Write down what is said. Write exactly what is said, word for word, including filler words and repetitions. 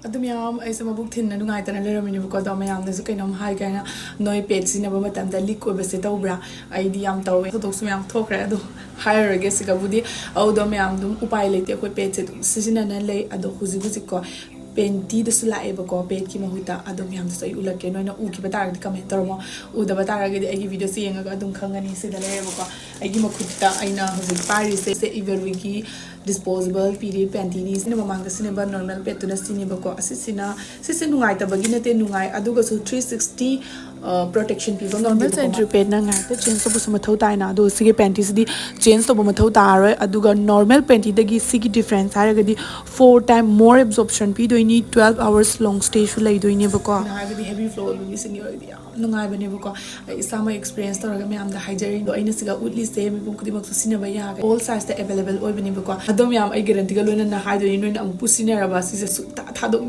ꯑꯗꯨ ꯃꯌꯥꯝ, ꯑꯩꯁꯦ ꯃꯕꯨꯛ ꯊꯤꯟꯅ ꯅꯨꯡꯉꯥꯏꯇꯅ ꯂꯩꯔꯝꯃꯤꯅꯦꯕꯀꯣ꯫ ꯑꯗꯣ ꯃꯌꯥꯝꯅꯁꯨ ꯀꯩꯅꯣꯝ ꯍꯥꯏꯒꯦ ꯍꯥꯏꯅ, ꯅꯣꯏ ꯄꯦꯠ ꯁꯤꯖꯤꯟꯅꯕ ꯃꯇꯝꯗ ꯂꯤꯛ ꯑꯣꯏꯕꯁꯦ ꯇꯧꯕ꯭ꯔꯥ? ꯑꯩꯗꯤ ꯌꯥꯝ ꯇꯧꯋꯦ꯫ ꯊꯧꯗꯣꯛꯁꯨ ꯃꯌꯥꯝ ꯊꯣꯛꯈ꯭ꯔꯦ, ꯑꯗꯣ ꯍꯥꯏꯔꯔꯣꯏꯒꯦ ꯁꯤꯒꯕꯨꯗꯤ꯫ ꯑꯗꯨꯗꯣ ꯃꯌꯥꯝ ꯑꯗꯨꯝ ꯎꯄꯥꯏ ꯂꯩꯇꯦ, ꯑꯩꯈꯣꯏ ꯄꯦꯠꯁꯦ ꯑꯗꯨꯝ ꯁꯤꯖꯤꯟꯅꯅ ꯂꯩ꯫ ꯑꯗꯣ ꯍꯧꯖꯤꯛ ꯍꯧꯖꯤꯛꯀꯣ ꯄꯦꯟꯇꯤꯗꯁꯨ ꯂꯥꯛꯑꯦꯕꯀꯣ, ꯄꯦꯠꯀꯤ ꯃꯍꯨꯠꯇ꯫ ꯑꯗꯣ ꯃꯌꯥꯝꯗꯁꯨ ꯑꯩ ꯎꯠꯂꯛꯀꯦ, ꯅꯣꯏꯅ ꯎꯈꯤꯕ ꯇꯥꯔꯒꯗꯤ ꯀꯃꯦꯟ ꯇꯧꯔꯝꯃꯣ, ꯎꯗꯕ ꯇꯥꯔꯒꯗꯤ ꯑꯩꯒꯤ ꯚꯤꯗꯤꯑꯣꯁꯦ ꯌꯦꯡꯉꯒ ꯑꯗꯨꯝ ꯈꯪꯒꯅꯤ꯫ ꯁꯤꯗ ꯂꯩꯔꯦꯕꯀꯣ, ꯑꯩꯒꯤ ꯃꯈꯨꯠꯇ ꯑꯩꯅ ꯍꯧꯖꯤꯛ ꯄꯥꯏꯔꯤꯁꯦ ꯁꯦ ꯏꯚꯦꯂꯨꯒꯤ ꯗꯤꯁꯄꯣꯖꯦꯕꯜ ꯄꯤꯔꯤ ꯄꯦꯟꯇꯤꯅꯤ꯫ ꯁꯤꯅ ꯃꯃꯥꯡꯗ ꯁꯤꯖꯤꯟꯅꯕ ꯅꯣꯔꯃꯦꯜ ꯄꯦꯠꯇꯨꯅ ꯁꯤꯅꯦꯕꯀꯣ꯫ ꯑꯁꯤꯁꯤꯅ, ꯁꯤꯁꯦ ꯅꯨꯡꯉꯥꯏꯇꯕꯒꯤ ꯅꯠꯇꯦ, ꯅꯨꯡꯉꯥꯏ꯫ ꯑꯗꯨꯒꯁꯨ ꯊ꯭ꯔꯤ ꯁꯤꯛꯁꯇꯤ ꯄ꯭ꯔꯣꯇꯦꯛꯁꯟ ꯄꯤꯕ ꯅꯣꯔꯃꯦꯜ ꯉꯝꯗꯦꯕꯀꯣ꯫ ꯁꯦꯅꯤꯇꯔꯤ ꯄꯦꯠꯅ ꯉꯥꯏꯍꯥꯛꯇ ꯆꯦꯟꯖ ꯇꯧꯕꯁꯨ ꯃꯊꯧ ꯇꯥꯏꯅ, ꯑꯗꯣ ꯁꯤꯒꯤ ꯄꯦꯟꯇꯤꯁꯤꯗꯤ ꯆꯦꯟꯖ ꯇꯧꯕ ꯃꯊꯧ ꯇꯥꯔꯔꯣꯏ꯫ ꯑꯗꯨꯒ ꯅꯣꯔꯃꯦꯜ ꯄꯦꯟꯇꯤꯗꯒꯤ ꯁꯤꯒꯤ ꯗꯤꯐ꯭ꯔꯦꯟꯁ ꯍꯥꯏꯔꯒꯗꯤ ꯐꯣꯔ ꯇꯥꯏꯝ ꯃꯣꯔ ꯑꯦꯕꯖꯣꯔꯞꯁꯟ ꯄꯤꯗꯣꯏꯅꯤ, ꯇ꯭ꯋꯦꯜꯐ ꯑꯋꯥꯔꯁ ꯂꯣꯡ ꯁ꯭ꯇꯦꯁꯨ ꯂꯩꯗꯣꯏꯅꯦꯕꯀꯣ꯫ ꯍꯥꯏꯕꯗꯤ ꯍꯦꯚꯤ ꯐ꯭ꯂꯣ ꯑꯣꯏꯕ ꯃꯤꯁꯤꯡꯒꯤ ꯑꯣꯏꯔꯗꯤ ꯌꯥꯝ ꯅꯨꯡꯉꯥꯏꯕꯅꯦꯕꯀꯣ꯫ ꯑꯩ ꯏꯁꯥꯃꯛ ꯑꯦꯛꯁꯄꯤꯔꯤꯌꯦꯟꯁ ꯇꯧꯔꯒ ꯃꯌꯥꯝꯗ ꯍꯥꯏꯖꯔꯤꯗꯣ꯫ ꯑꯩꯅ ꯁꯤꯒ ꯎꯠꯂꯤꯁꯦ ꯃꯤꯄꯨꯝ ꯈꯨꯗꯤꯡꯃꯛꯁꯨ ꯁꯤꯖꯤꯟꯅꯕ ꯌꯥꯒꯅꯤ, ꯑꯣꯜ ꯁꯥꯏꯖꯇ ꯑꯦꯕꯥꯏꯂꯦꯕꯜ ꯑꯣꯏꯕꯅꯦꯕꯀꯣ꯫ ꯑꯗꯣ ꯃꯌꯥꯝ, ꯑꯩ ꯒꯦꯔꯦꯟꯇꯤꯒ ꯂꯣꯏꯅꯅ ꯍꯥꯏꯗꯣꯏꯅꯤ, ꯅꯣꯏꯅ ꯑꯃꯨꯛꯄꯨ ꯁꯤꯖꯤꯟꯅꯔꯕ ꯁꯤꯁꯦ ꯁꯨꯡꯊꯥ ꯊꯥꯗꯣꯛꯅꯤꯡ